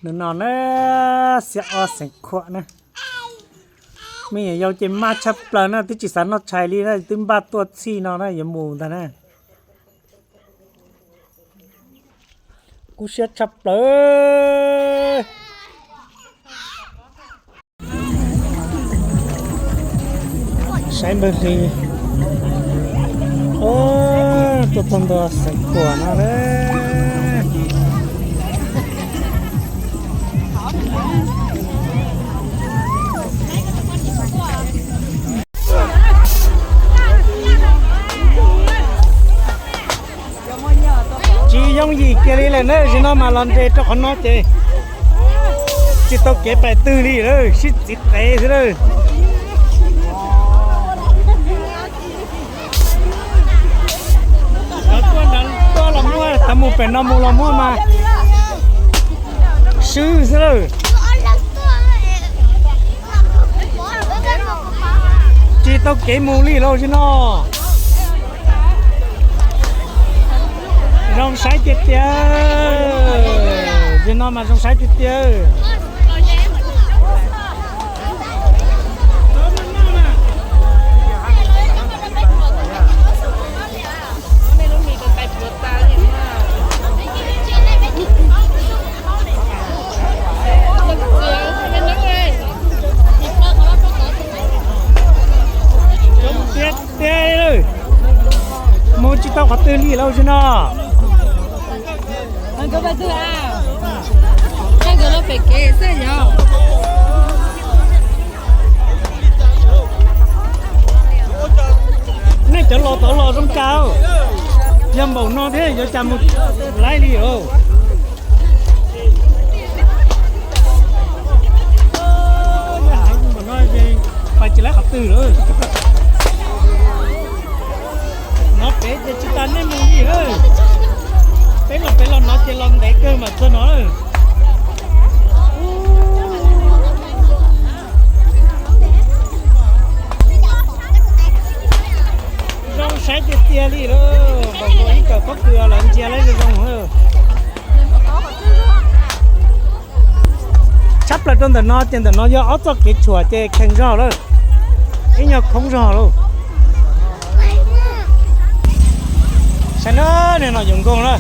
Nws no na, xiab ob xeev khuam na. Me nyuam yaus ces maj tshaj plaws na, twb tsis xav noj tshais li na, twb npaj tuaj txhij no na yuav mus ntag na. Kub siab tshaj plaws. Saib npawg Hli, tuaj txog ntua xeev Khuam no lawm. Tsis yooj yim kiag li lawm na, zaum no mas los nres rau qhov no ces tsis tau kev pais twg li lawm, sib txiv qev xwb lawm. Cov tuaj nram tuaj los muaj, cov mus pem no mus los muaj mas swb xwb lawm. Tsis tau kev mus li lauj zaum no. Zoo saib tiag tiag, zaum no mas zoo saib tiag tiag. Tiag tiag, mus tsis tau qhov twg li lauj zaum no. Nej cov los tod los zoo cas, yog npaum no thiab yuav cas mus laib li os. Pais tsis laib qhov twg lawm. No pem ces tsis tas nej mus li lawm. Peb los pem los no ces los ntev kawg mas txog no lawm. Zoo saib tiag tiag li lauj, npaum nkaus ib kawm pob kws los ntsia laib zoo zoo. Tshab plaws rau ntawm no ces ntawm no yog ob txoj kev tshuam ces kheev zog lawm, ib nyuag khoob zog lauj. Saib na, niag no yuav nkoog na.